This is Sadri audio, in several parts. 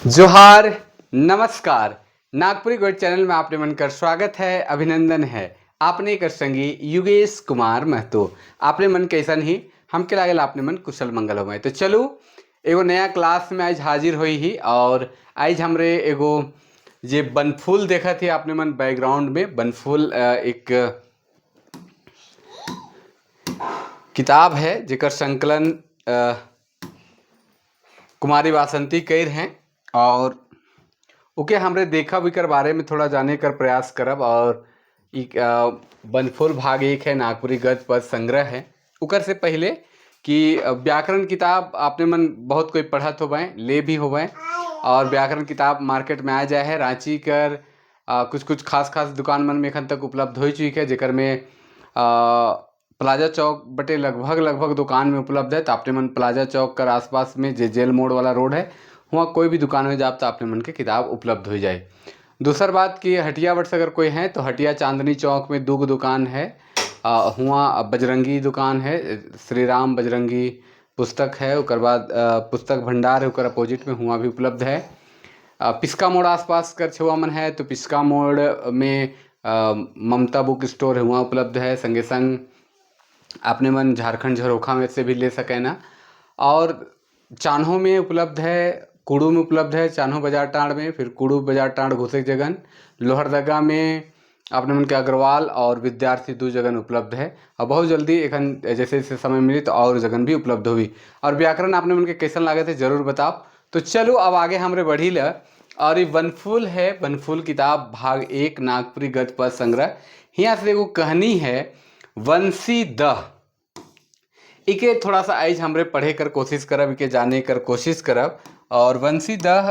जोहार, नमस्कार। नागपुरी गोइठ चैनल में आपने मन कर स्वागत है, अभिनंदन है। आपने कर संगी युगेश कुमार महतो। आपने मन कैसन ही हमके लागल आपने मन कुशल मंगल हो। तो चलो एगो नया क्लास में आज हाजिर हुई ही और आज हमरे एगो जे बनफूल देखा थी आपने मन बैकग्राउंड में बनफूल एक किताब है जेकर संकलन कुमारी वासंती कैर हैं और ओके हमरे देखा भी कर बारे में थोड़ा जाने कर प्रयास करब। और एक बनफूल भाग एक है नागपुरी गद्य पद संग्रह है। उकर से पहले कि व्याकरण किताब आपने मन बहुत कोई पढ़त होबे, ले भी होबे और व्याकरण किताब मार्केट में आ जाए है। रांची कर कुछ कुछ खास खास दुकान मन में एखन तक उपलब्ध हो चुकी है, जेकर में प्लाजा चौक बटे लगभग लगभग दुकान में उपलब्ध है। तो आपने मन प्लाजा चौक कर आसपास में जे जेल मोड़ वाला रोड है वहाँ कोई भी दुकान में जाब तो आपने मन के किताब उपलब्ध हो जाए। दूसर बात कि हटिया बट से अगर कोई है तो हटिया चांदनी चौक में दो दुकान है, हुआ बजरंगी दुकान है, श्री राम बजरंगी पुस्तक है, उकर बाद पुस्तक भंडार है, उकर अपोजिट में हुआ भी उपलब्ध है। पिस्का मोड़ आसपास कर छुआ मन है तो पिस्का मोड़ में ममता बुक स्टोर है, वहाँ उपलब्ध है। संगे संग आपने मन झारखंड झरोखा में से भी ले सके ना। और चान्हो में उपलब्ध है, कुड़ू में उपलब्ध है, चान्हो बाजार टाँड़ में, फिर कुड़ू बाजार टाँड़ घुसे जगन, लोहरदगा में आपने मन के अग्रवाल और विद्यार्थी दो जगन उपलब्ध है। और बहुत जल्दी एखन जैसे जैसे समय मिली तो और जगन भी उपलब्ध हुई। और व्याकरण आपने मन के कैसन लागे थे जरूर बताओ। तो चलो अब आगे हमरे बढ़ी ल। और ये बनफूल है, बनफूल किताब भाग एक नागपुरी गद्य पद संग्रह। यहाँ से एगो कहानी है वंशी दह। इके थोड़ा सा आज हमरे पढ़े कर कोशिश करब, इके जाने कर कोशिश करब। और वंशी दह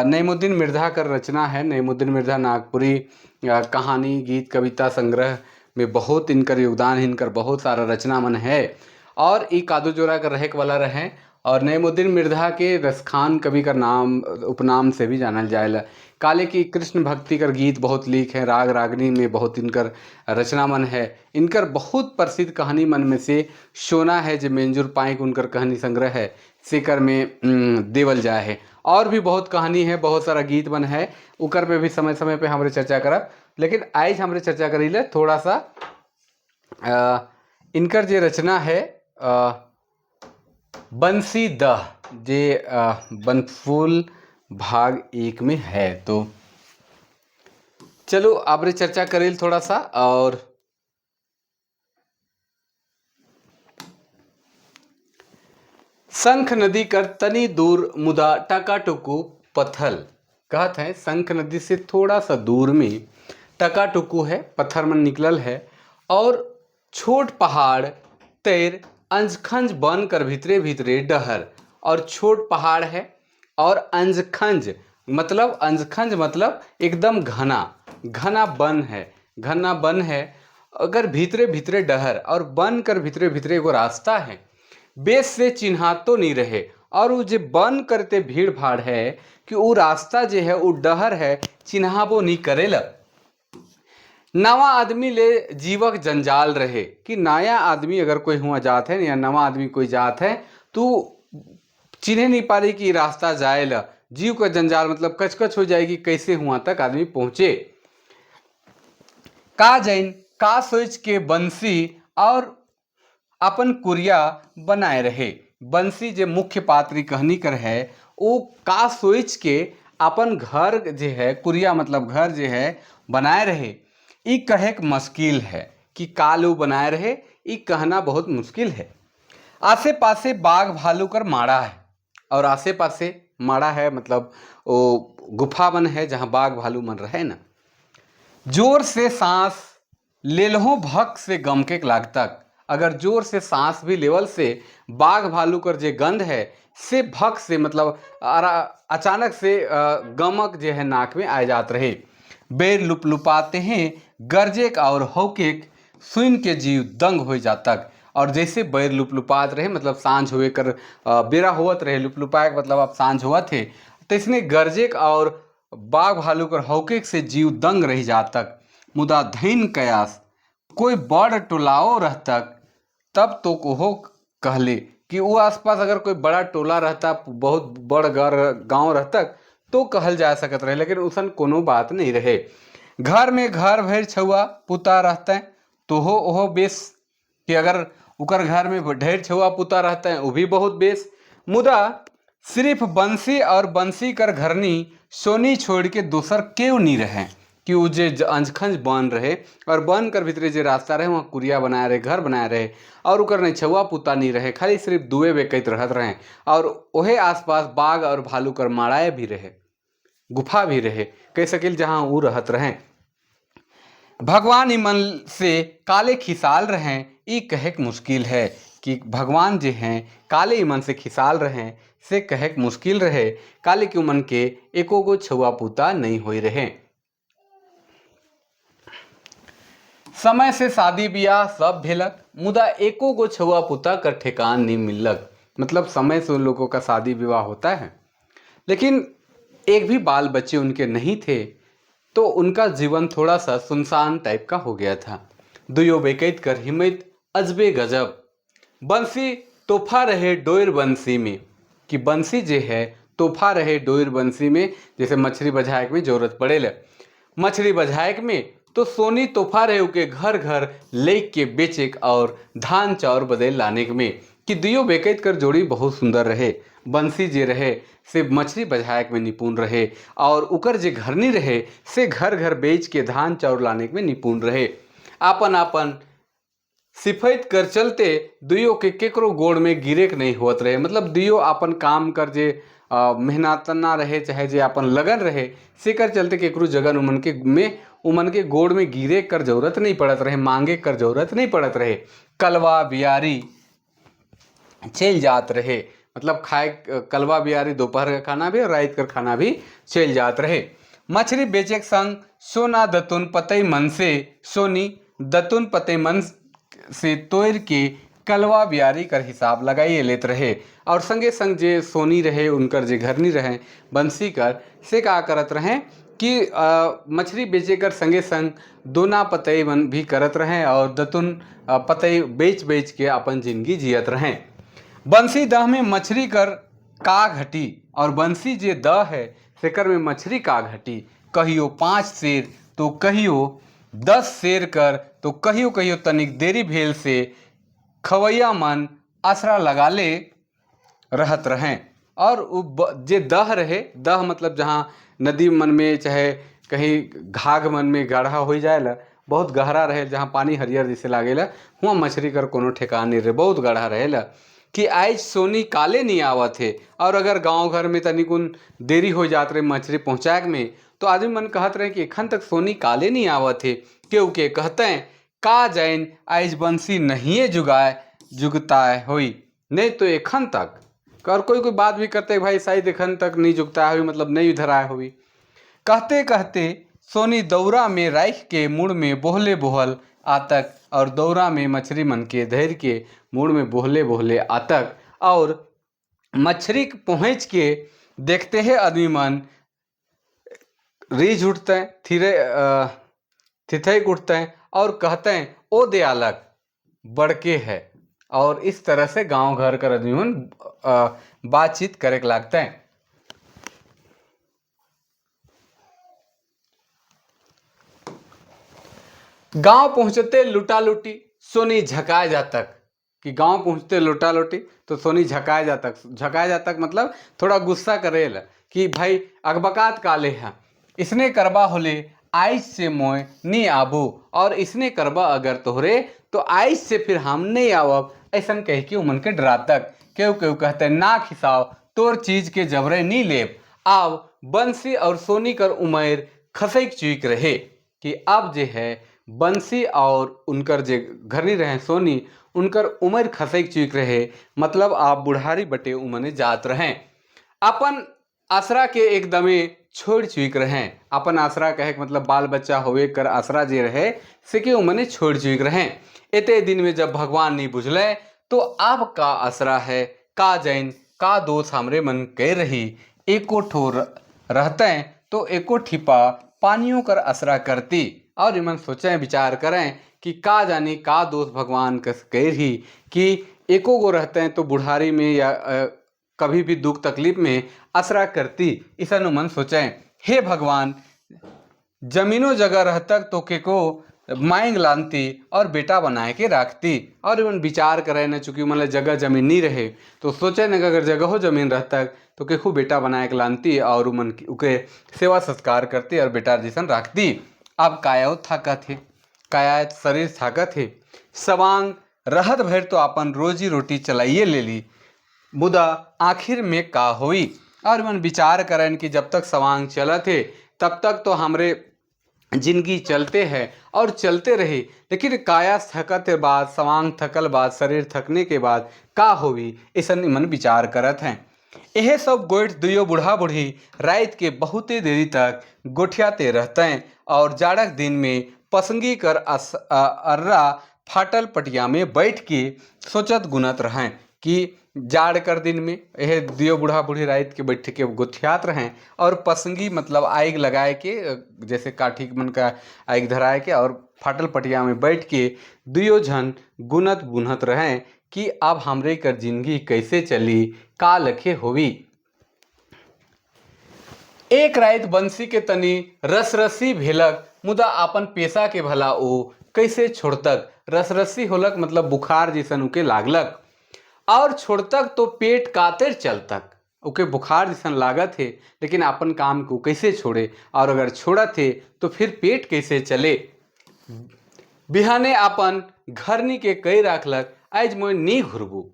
नईमुद्दीन मिर्धा कर रचना है। नईमुद्दीन मिर्धा नागपुरी कहानी गीत कविता संग्रह में बहुत इनकर योगदान है, इनकर बहुत सारा रचना मन है। और ई कादू जोरा कर रहे वाला रहे। और नईमुद्दीन मिर्धा के रसखान कवि का नाम उपनाम से भी जानल जाएला। काले की कृष्ण भक्ति कर गीत बहुत लीक है, राग रागनी में बहुत इनकर रचना मन है। इनकर बहुत प्रसिद्ध कहानी मन में से सोना है जो मंजूर पाइक उनकर कहानी संग्रह है, सेकर में देवल जाए है। और भी बहुत कहानी है, बहुत सारा गीत मन है, उकर पे भी समय समय पे हमरे चर्चा करब। लेकिन आज हमरे चर्चा करी ले थोड़ा सा इनकर जे रचना है बंसी दह जे बनफूल भाग एक में है। तो चलो आपने चर्चा करेल थोड़ा सा। और शंख नदी कर तनी दूर मुदा टकाटुकू पथल। कहत है शंख नदी से थोड़ा सा दूर में टकाटुकू है, पत्थर मन निकलल है। और छोट पहाड़ तैर अंजखंज बन कर भीतरे भीतरे डहर। और छोट पहाड़ है और अंजखंज मतलब, अंजखंज मतलब एकदम घना, घना वन है, घना वन है। अगर भीतरे भीतरे डहर और बन कर भीतरे भीतरे एगो रास्ता है, बेस से चिन्हा तो नहीं रहे। और वो जे बन करते भीड़ भाड़ है कि वो रास्ता जे है वो डहर है, चिन्हाबो नहीं करेला। नवा आदमी ले जीवक जंजाल रहे कि नया आदमी अगर कोई हुआ जात है या नवा आदमी कोई जात है तो चिन्हे नहीं पा रही कि रास्ता जाएला। जीव का जंजाल मतलब कचकच हो जाएगी, कैसे हुआ तक आदमी पहुंचे। का जैन का सोच के बंसी और अपन कुरिया बनाए रहे। बंसी जे मुख्य पात्री कहानी कर है वो का सोच के अपन घर जे है, कुरिया मतलब घर जे है बनाए रहे। ई कहे के मुश्किल है कि कालू बनाए रहे, ई कहना बहुत मुश्किल है। आसे पासे बाघ भालू कर माड़ा है और आसे पासे माड़ा है मतलब वो गुफा मन है जहाँ बाघ भालू मन रहे ना। जोर से सांस ले लहो भक से गमके लाग तक। अगर जोर से सांस भी लेवल से बाघ भालू कर जे गंध है से भक से मतलब अचानक से गमक जे है नाक में आ जात रहे। बेर लुप लुपाते हैं गरजेक और हौकेक सुन के जीव दंग हो जातक। और जैसे बैर लुप लुपात रहे मतलब सांझ हुए कर बेरा होवत रहे, लुप लुपाए मतलब आप सांझ होवत थे, तो इसने गरजेक और बाघ भालू कर हौकेक से जीव दंग रह जातक। मुदा धैन कयास कोई बड़ टोलाओ रहतक तब तो कोहो कहले कि वो आसपास अगर कोई बड़ा टोला रहता, बहुत बड़ घर गांव रहता तो कहल जा सकत रहे, लेकिन उसन कोनो बात नहीं रहे। घर में घर भर छुआ पुता रहते तो हो ओहो बेस, कि अगर उकर घर में ढेर छुआ पुता रहते हैं वो भी बहुत बेस। मुदा सिर्फ बंसी और बंसी कर घरनी सोनी छोड़ के दोसर केव नहीं रहे कि वो जे अंजखंज बन रहे और बन कर भीतरे जे रास्ता रहे वहाँ कुरिया बनाए रहे, घर बनाए रहे और उकर नहीं छुआ पुता नहीं रहे, खाली सिर्फ दुए बेकैत रहत रहे। और ओहे आसपास बाघ और भालू कर माड़ाए भी रहे, गुफा भी रहे, कह सकिल जहाँ वो रहत रहे। भगवान मन से काले खिसाल रहें, ई कहे मुश्किल है कि भगवान जे हैं काले ईमन से खिसाल रहें से कहे मुश्किल रहे, काले के उमन के एको गो छुआ पुता नहीं होई रहे। समय से शादी ब्याह सब भेलक, मुदा एको गो छुआ पुता कर ठेकान नहीं मिलक। मतलब समय से उन लोगों का शादी विवाह होता है, लेकिन एक भी बाल बच्चे उनके नहीं थे, तो उनका जीवन थोड़ा सा सुनसान टाइप का हो गया था। दुयो बेकैत कर हिम्मत अजबे गजब। बंसी तोहफा रहे डोर बंसी में, कि बंसी जे है तोहफा रहे डोर बंसी में, जैसे मछली बझाए में जरूरत पड़े ले मछली बझाए में, तो सोनी तोहफा रहे उके घर घर ले के बेचे और धान चाउर बदल लाने में, कि दुयो बेकैत कर जोड़ी बहुत सुंदर रहे। बंसी जे रहे से मछली बझाए में निपुण रहे और उकर जे घरनी रहे से घर घर बेच के धान चाउर लाने में निपुण रहे। आपन आपन सिफैत कर चलते दुयो के केकरो गोड़ में गिरे के नहीं होत रहे। मतलब दुयो आपन काम कर जे मेहनतना रहे चाहे जे आपन लगन रहे से कर चलते केकरो जगन उमन के में उमन के गोड़ में गिरे कर जरूरत नहीं पड़त रहे, मांगे कर जरूरत नहीं पड़त रहे। कलवा बियारी चल जात रहे, मतलब खाए कलवा बियारी दोपहर का खाना भी और रात का खाना भी चल जात रहे। मछली बेचे के संग सोना दतुन पतई मन से सोनी दतुन पतई मन से तोड़ के कलवा बियारी कर हिसाब लगाइए लेत रहे। और संगे संग जे सोनी रहे उनकर जे घरनी रहे बंसी कर से का करत रहे कि मछली बेचे कर संगे संग दोना पतई मन भी करत रहे और दतुन पतई बेच बेच के अपन जिंदगी जियत रहे। बंसी दह में मछली कर का घटी और बंसी जे दह है सेकर में मछली का घटी, कहियो 5 सेर तो कहियो 10 सेर कर, तो कहियो कहियो तनिक देरी भेल से खवैया मन आसरा लगा ले रहत रहें। और जे दह रहे, दह मतलब जहाँ नदी मन में चाहे कहीं घाघ मन में गाढ़ा हो जाएला, बहुत गहरा रहे, जहाँ पानी हरियर जैसे लागेला हुआ मछली कर कोनो ठेकान नहीं रहे, बहुत गाढ़ा रहेला। कि आज सोनी काले नहीं आवत है। और अगर गांव घर में तनिकुन देरी हो जात रहे मछली पहुँचाए में, तो आदमी मन कहत रहे कि एखन तक सोनी काले नहीं आवत है। केहू के कहते हैं का जैन आज बंसी नहीं जुगाए जुगता होई, नहीं तो एखन तक। और कोई कोई बात भी करते भाई शायद एखन तक नहीं जुगता हुई, मतलब नहीं इधर आए हुई। कहते कहते सोनी दौरा में राख के मुड़ में बोहले बोहल आतक और दौरा में मछली मन के धैर्य के मुड़ में बोहले बोहले आतक और मछली पहुँच के देखते हैं आदमी मन रीझ उठते हैं, थिरे थिथक उठते हैं और कहते हैं ओ दयालक बड़के है। और इस तरह से गांव घर कर आदमी मन बातचीत करे लगते हैं। गांव पहुंचते लुटा लुटी सोनी झकाए जातक, कि गांव पहुंचते लुटा लुटी तो सोनी झकाए जातक, झकाए जातक मतलब थोड़ा गुस्सा करेला कि भाई अकबकात काले हैं, इसने करबा होले आइस से मोय नी आबो, और इसने करबा अगर तोहरे तो आइस से फिर हम नहीं आवब, ऐसा कह के उमन के डरातक। केहू केहू कहते ना खिसाओ तोर चीज के जबरे नी लेब। आब बंसी और सोनी कर उमेर खसैक चुक रहे, कि अब जे है बंसी और उनकर जे घरनी रहे सोनी उनकर उम्र खसैक चुक रहे, मतलब आप बुढ़ारी बटे उमने जात रहें, अपन आसरा के एकदमे छोड़ चुक रहें। अपन आसरा कहे मतलब बाल बच्चा होवे कर आसरा जे रहे से के उमने छोड़ चुक रहें। इतने दिन में जब भगवान नहीं बुझले तो अब का आसरा है, का जैन का दोष हमरे मन कह रही, एको ठोर रहते तो एको ठिपा पानियों कर असरा करती। और इमन सोचें विचार करें कि का जाने का दोष भगवान कस कह रही कि एको गो रहते हैं तो बुढ़ारी में या कभी भी दुख तकलीफ में असरा करती। ऐसा मन सोचें, हे भगवान, जमीनों जगह रहतक तो के को मांग लानती और बेटा बनाए के रखती। और इवन विचार करे न, चूँकि मतलब जगह जमीन नहीं रहे तो सोचे न कि अगर जगह हो जमीन रहता तो के खूब बेटा बनाए के लानती और उमन उके सेवा सत्कार करती और बेटा जैसन रखती। अब काया थकत है, काया शरीर थकत है, सवांग रहत भर तो अपन रोजी रोटी चलाइए ले ली, मुदा आखिर में का होई। और मन विचार करें कि जब तक सवांग चलत है तब तक तो हमरे जिंदगी चलते हैं और चलते रही, लेकिन काया थकत के बाद, सवांग थकल बाद, शरीर थकने के बाद का होवी, ऐसा मन विचार करत हैं। यह सब गोठ दुयो बूढ़ा बूढ़ी रात के बहुते देरी तक गोठियाते रहते हैं और जाड़क दिन में पसंगी कर अर्रा फाटल पटिया में बैठ के सोचत गुनत रहें कि जाड़ कर दिन में यह दियो बूढ़ा बूढ़ी रात के बैठ के गोठियात रहें और पसंगी मतलब आग लगाए के, जैसे काठी मन का आग धराए के और फाटल पटिया में बैठ के दुयो झन गुनत बुनत रहें कि अब हमरे कर जिंदगी कैसे चली, का लखे होवी। एक रात बंसी के तनी रसरसी भेलक, मुदा अपन पेशा के भला ओ कैसे छोड़तक। रसरसी होलक मतलब बुखार जैसन उके लागलक और छोड़तक तो पेट कातर चलतक, ओके बुखार जैसन लागत है, लेकिन अपन काम को कैसे छोड़े और अगर छोड़त है तो फिर पेट कैसे चले। बिहाने अपन घरनी के कई राखलक, आज मोय नी घुरबू,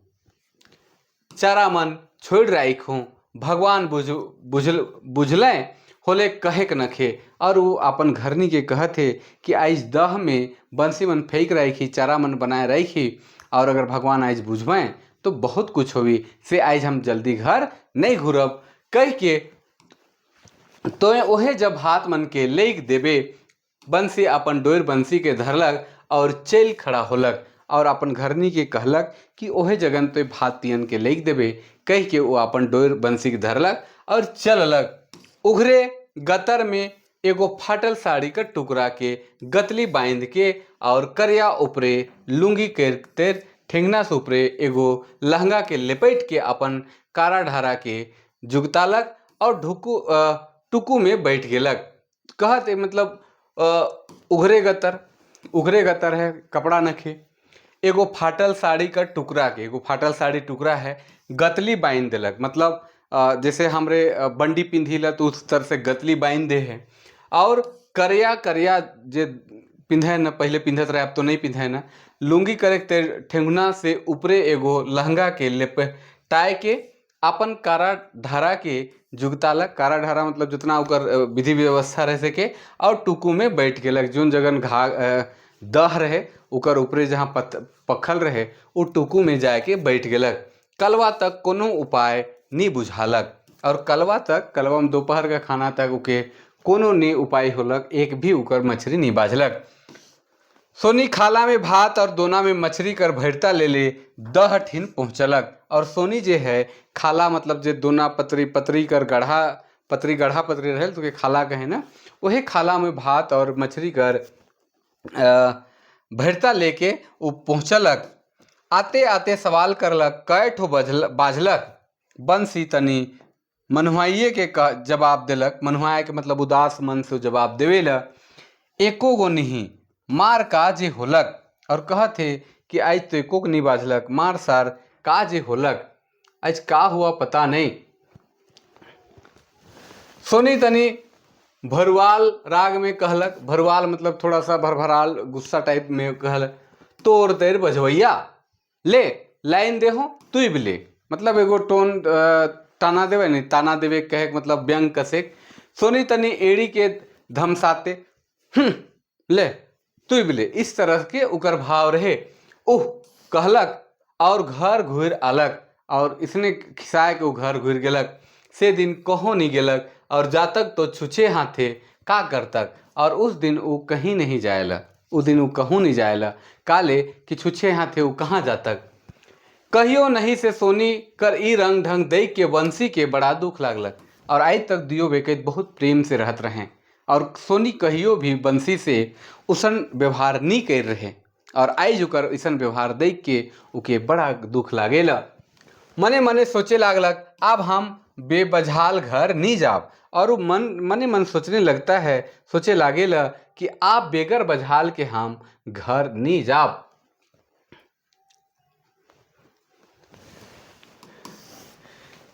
चारा मन छोड़ राखूँ, भगवान बुझलें होले कहे के नखे। और वो अपन घरनी के कहत है कि आज दह में बंसी मन फेंक राखी, चारा मन बनाए राखी और अगर भगवान आज बुझवें तो बहुत कुछ होवी, से आज हम जल्दी घर नहीं घुरब कह के तो ओहे जब हाथ मन के लेक देबे, बंसी अपन डोर बंसी के धरलक और चल खड़ा होलक और अपन घरनी के कहलक कि ओहे जगन तो भात तियन के लेक देबे कह के वो अपन डोर बंसी के धरलक और चललक। उघरे गतर में एगो फाटल साड़ी का टुकड़ा के गतली बांध के और करिया ऊपरे लुंगी के तेर ठेंगना से ऊपरे एगो लहंगा के लपेट के अपन कारा ढारा के जुगतालक और टुकू में बैठ गेलक। कहत मतलब उघरे गतर है, कपड़ा नखे, एगो फाटल साड़ी का टुकड़ा के, एगो फाटल साड़ी टुकड़ा है, गतली बांध देलक, मतलब जैसे हमरे बंडी पिंधी ला तो उस तरह से गतली बांध दे है। और करिया करिया जे पिंधे न, पहले पिंधत रहे अब तो नहीं पिंधे न, लुंगी करे ते ठेंगुना से ऊपरे एगो लहंगा के लपेटाए के अपन कारा ढारा के जुगतालक, कारा ढारा मतलब जितना ओकर विधि व्यवस्था रह सके, और टुकू में बैठ गेलक। जोन जगन घा दह रहे ओकर ऊपरे जहाँ पखल रहे वो टुकू में जाके बैठ गेलक। कलवा तक कोनो उपाय नहीं बुझालक और कलवा तक, कलवा में दोपहर का खाना तक ओके कोनो नहीं उपाय होलक, एक भी ओकर मछली नहीं बाजलक। सोनी खाला में भात और दोना में मछली कर भरता ले ले 10 ठिन पहुँचलक। और सोनी जे है खाला मतलब जे दोना पतरी पतरी कर गढ़ा पतरी गढ़ा पतरी रहे तो के खाला कहे ना, वही खाला में भात और मछली कर भरता लेके वो पहुँचलक। आते आते सवाल करलक, कै ठो बाजलक। बंसी तनी मनुआइए के जवाब देलक, मनुआए के मतलब उदास मन से जवाब देवेला, एको गो नहीं मार का जे होलक। और कहत है कि आज तो एको नहीं बाजलक, मार सार का जे होलक, आज का हुआ पता नहीं। सोनी तनी भरवाल राग में कहलक, भरवाल मतलब थोड़ा सा भरभराल गुस्सा टाइप में कहलक, तोर तेर बजवैया ले लाइन देहो तुई भी ले, मतलब एगो टोन ताना देवे नहीं, ताना देवे कहे के मतलब व्यंग कसे। सोनी तनी एड़ी के धमसाते, ले तुई भी ले, इस तरह के उकर भाव रहे। ओह कहलक और घर घुर अलग, और इसने खिसाए के वो घर घुर गेलक। से दिन कहो नहीं गेलक और जातक तो छुछे हाथे का करतक, और उस दिन वो कहीं नहीं जाएला, उस दिन वो कहूँ नहीं जाएला, काले कि छुछे हाथे वो कहाँ जातक। कहियो नहीं से सोनी कर ई रंग ढंग देख के बंसी के बड़ा दुख लागलक। और आज तक दियो बेकैत बहुत प्रेम से रहत रहें और सोनी कहियो भी बंसी से उसन व्यवहार नहीं कर रहे। और आइज ओकर ऐसन व्यवहार देख के ओके बड़ा दुख लागेला। मने मने सोचे लागलक अब हम बेबझाल घर नहीं जाब। और वो मन मने मन सोचने लगता है, सोचे लागेला कि आप बेगर बझाल के हम घर नहीं जाब।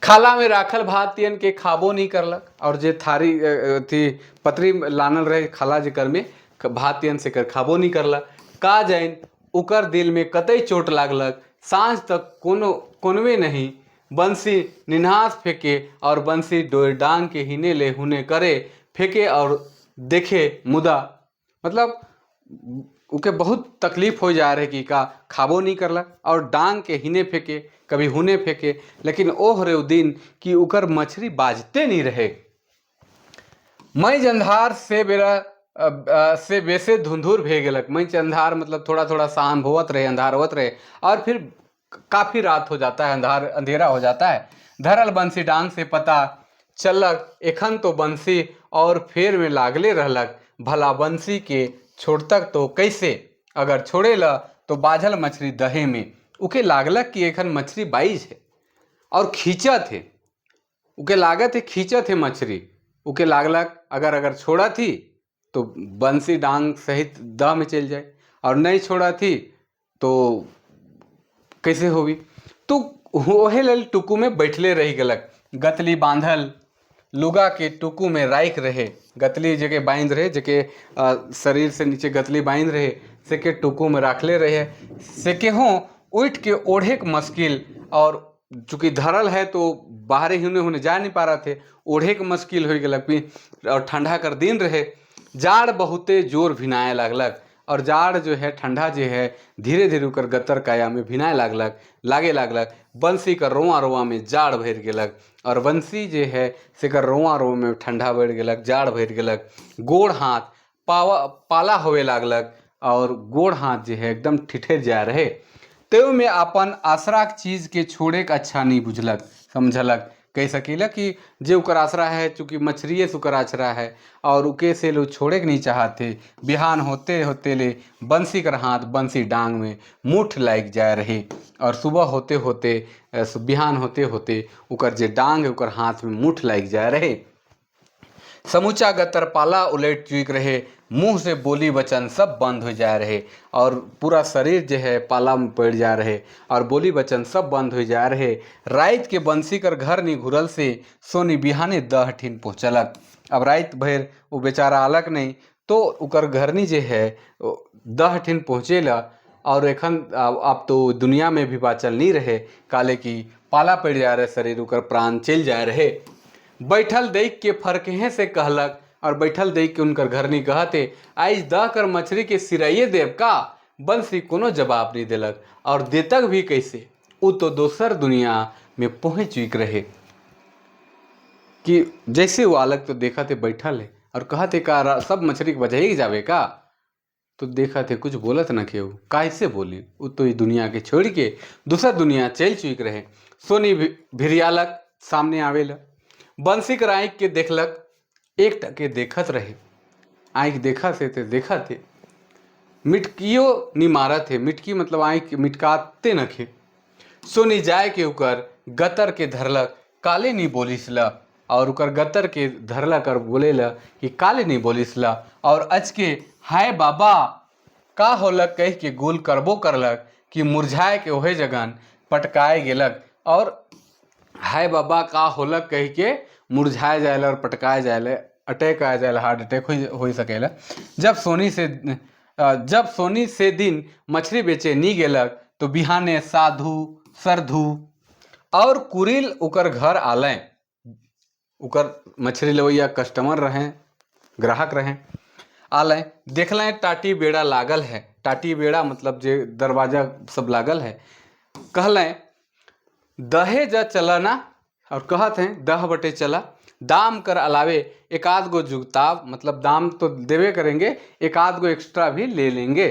खाला में राखल भात तियन के खाबो नहीं करलक और जे थारी थी पतरी लानल रहे खाला जेकर में भात तियन से कर खाबो नहीं करलक। का जाइन उकर दिल में कतई चोट लागलक। सांझ तक कोनो कोनवे नहीं बंसी निन्हास फेंके और बंसी डोर डांग के हिने ले हुने करे फेंके और देखे मुदा मतलब उके बहुत तकलीफ हो जा रहे कि का खाबो नहीं करलक और डांग के हिने फेंके कभी हुने फेंके, लेकिन ओह रे दिन कि उकर मछली बाजते नहीं रहे। मई अंधार से बेरा से वैसे धुंधुर भे गेलक। मई अंधार मतलब थोड़ा थोड़ा शाम होवत रहे, अंधार होवत रहे और फिर काफ़ी रात हो जाता है, अंधार अंधेरा हो जाता है। धरल बंसी डांग से पता चलक एखन तो बंसी और फेर में लागले रहलक। भला बंसी के छोड़तक तो कैसे, अगर छोड़े ल तो बाझल मछली दहे में। उके लागलक कि एखन मछली बाइज है और खींचत है, उके लागत है खींचत है मछली। उके लागलक अगर अगर छोड़ा थी तो बंसी डांग सहित दह में चल जाए और नहीं छोड़ा थी तो कैसे होगी। तो ओहे लेल टुकू में बैठले रही गलक। गतली बांधल लुगा के टुकू में राख रहे, गतली जगह बांध रहे जके शरीर से नीचे गतली बांध रहे से के टुकू में राखले रहे। से के हों उठ के ओढ़े के मुश्किल और चूँकि धरल है तो बाहरे हुने हुने जा नहीं पा रहा थे, ओढ़े के मुश्किल हो गलक और ठंडा कर दिन रहे। जाड़ बहुते जोर भिनाए लागलक और जाड़ जो है ठंडा जो है धीरे धीरे ओकर गत्तर काया में भिनाए लागलक लागे लागलक। बंसी कर रोआ रोआ में जाड़ भरि गेलक और बंसी जे है से कर रोआ रोआ में ठंडा बढ़ गेलक, जाड़ भरि गेलक। गोड़ हाथ पावा पाला होवे लागलक और गोड़ हाथ जे है एकदम ठिठर जा रहे। तेव में अपन आसरा के चीज़ के छोड़े के अच्छा नहीं बुझलक समझलक। कह सकीला कि जे ओकर आसरा है चूँकि मछलिए से ओकर आसरा है और उके से लोग छोड़े के नहीं चाहते। बिहान होते होते ले बंसी कर हाथ बंसी डांग में मुठ लाग जाए रहे और सुबह होते होते बिहान होते होते ओकर जे डांग है ओकर हाथ में मुठ लाग जाए रहे। समूचा गतर पाला उलट चुक रहे, मुंह से बोली वचन सब बंद हो जा रहे और पूरा शरीर जो है पाला में पड़ जा रहे और बोली वचन सब बंद हो जा रहे। रात के बंसी कर घर नहीं घुरल से सोनी बिहाने 10 ठिन पहुँचलक। अब रात भर वो बेचारा अलग नहीं तो उकर घरनी जो है 10 ठिन पहुँचेला और एखन अब तो दुनिया में भी बाचल नहीं रहे, काले की पाला पड़ जा रहे शरीर उकर प्राण चल जा रहे। बैठल देख के फरकहे से कहलक और बैठल देख के उनकर घरनी कहते आइज दह कर मछली के सिराइए देव का। बंसी कोनो जवाब नहीं देलक और देतक भी कैसे, उ तो दोसर दुनिया में पहुँच चुक रहे कि जैसे वो अलग तो देखा थे बैठल है और कहते का सब मछली के बजाई जावे का, तो देखा थे कुछ बोलत न केहू, कैसे बोली, उ तो ये दुनिया के छोड़ के दूसर दुनिया चल चुक रहे। सोनी भिरियालक सामने आवेला, बंसी कर आँख के देखलक, एक टके देखत रहे, आँख देखा से ते देखा थे, मिटकियो नी मारत है, मिटकी मतलब आँख मिटकाते न खे। सोनी जाए के उकर गतर के धरलक, काले नी बोलिस ल और उकर गतर के धरलक और बोले ल कि काले नी बोलिस ल और अच के हाय बाबा का होलक कह के गोल करबो करलक कि मुरझाए के ओहे जगन पटकाए गेलक और हाय बाबा का होलक कह के मुरझाए जाएला और पटकाए जाएला, अटैक आ जाएला, हार्ट अटैक हो सकेला। जब सोनी से दिन मछली बेचे नी गेलक तो बिहाने साधु सरधु और कुरिल उकर घर आलें, उकर मछली लेवैया कस्टमर रहें, ग्राहक रहें, आलें देखलें टाटी बेड़ा लागल है, टाटी बेड़ा मतलब जे दरवाजा सब लागल है। कहलें दहे जा चलना और कहत हैं 10 बटे चला, दाम कर अलावे एक आध गो जुगताब मतलब दाम तो देवे करेंगे, एक आध गो एक्स्ट्रा भी ले लेंगे।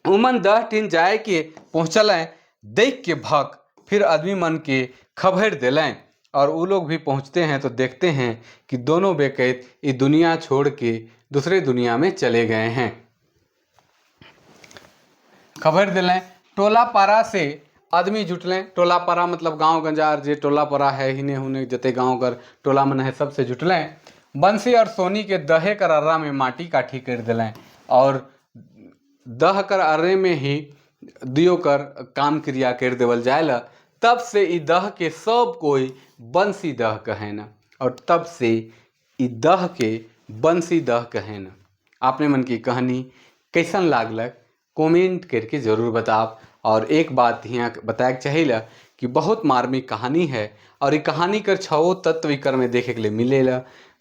उमन 10 ठिन जाए के पहुँचलें, देख के भक फिर आदमी मन के खबर दिलें और वो लोग भी पहुँचते हैं तो देखते हैं कि दोनों बेकैत ये दुनिया छोड़ के दूसरे दुनिया में चले गए हैं। खबर दिलें। टोला पारा से आदमी जुटलें। टोला पारा मतलब गांव गंजार जे टोला पारा है, हिने हुने जते गांव कर टोला मन है सबसे जुटलें। बंसी और सोनी के दहे कर अर्रा में माटी काठी कर दिलें और दह कर अर्रे में ही दियो कर काम क्रिया कर देवल जाएला। तब से ई दह के सब कोई बंसी दह कहेन और तब से ई दह के बंसी दह कहेन। आपने मन की कहानी कैसन लागलक कमेंट करके जरूर बताब। और एक बात यहाँ बताए चाहिए कि बहुत मार्मिक कहानी है और ये कहानी कर छो तत्व इकर में देखे के लिए मिलेला,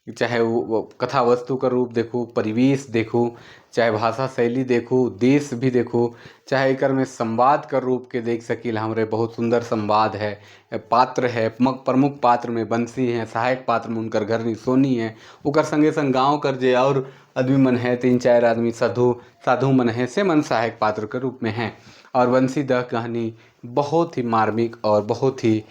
चाहे वो कथा वस्तु का रूप देखो, परिवेश देखो, चाहे भाषा शैली देखो, देश भी देखो, चाहे एकर में संवाद कर रूप के देख सकील हमरे। बहुत सुंदर संवाद है, पात्र है, प्रमुख पात्र में बंसी है, सहायक पात्र में उनकर घरनी सोनी है, उकर संगे संग गांव कर जे और आदमी मन है, 3-4 आदमी साधु मन है, से मन सहायक पात्र के रूप में हैं। और बंसी दह कहानी बहुत ही मार्मिक और बहुत ही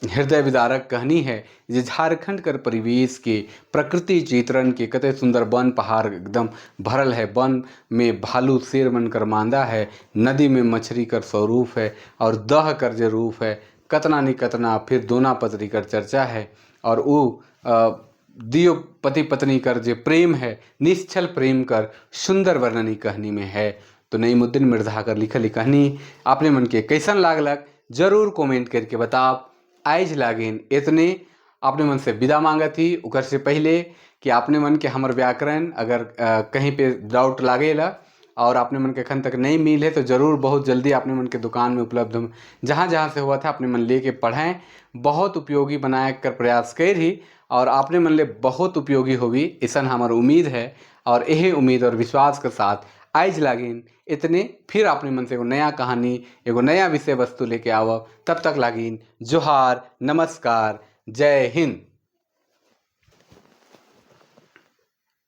हृदय विदारक कहानी है, जे झारखंड कर परिवेश के प्रकृति चित्रण के कते सुंदर वन पहाड़ एकदम भरल है, वन में भालू शेर मन कर मांदा है, नदी में मछली कर स्वरूप है और दह कर जो रूप है कतना नहीं कतना, फिर दोना पत्री कर चर्चा है। और वो दियो पति पत्नी कर जो प्रेम है, निश्चल प्रेम कर सुंदर वर्णनी कहानी में है। तो नईमुद्दीन मिर्जा कर लिखल कहानी आपने मन के कैसन लागलक जरूर कमेंट करके बताब। आइज लागिन इतने आपने मन से विदा मांगत ही। उकर से पहले कि आपने मन के हमर व्याकरण अगर कहीं पे डाउट लागेला और आपने मन के अखन तक नहीं मिले तो ज़रूर बहुत जल्दी आपने मन के दुकान में उपलब्ध जहाँ जहाँ से हुआ था अपने मन लेके पढ़ें। बहुत उपयोगी बनाए कर प्रयास कर ही और आपने मन ले बहुत उपयोगी होगी ऐसा हमार उम्मीद है। और यही उम्मीद और विश्वास के साथ आइज लागिन इतने, फिर अपने मन से एगो नया कहानी एगो नया विषय वस्तु लेके आवब। तब तक लागिन जोहार, नमस्कार, जय हिंद।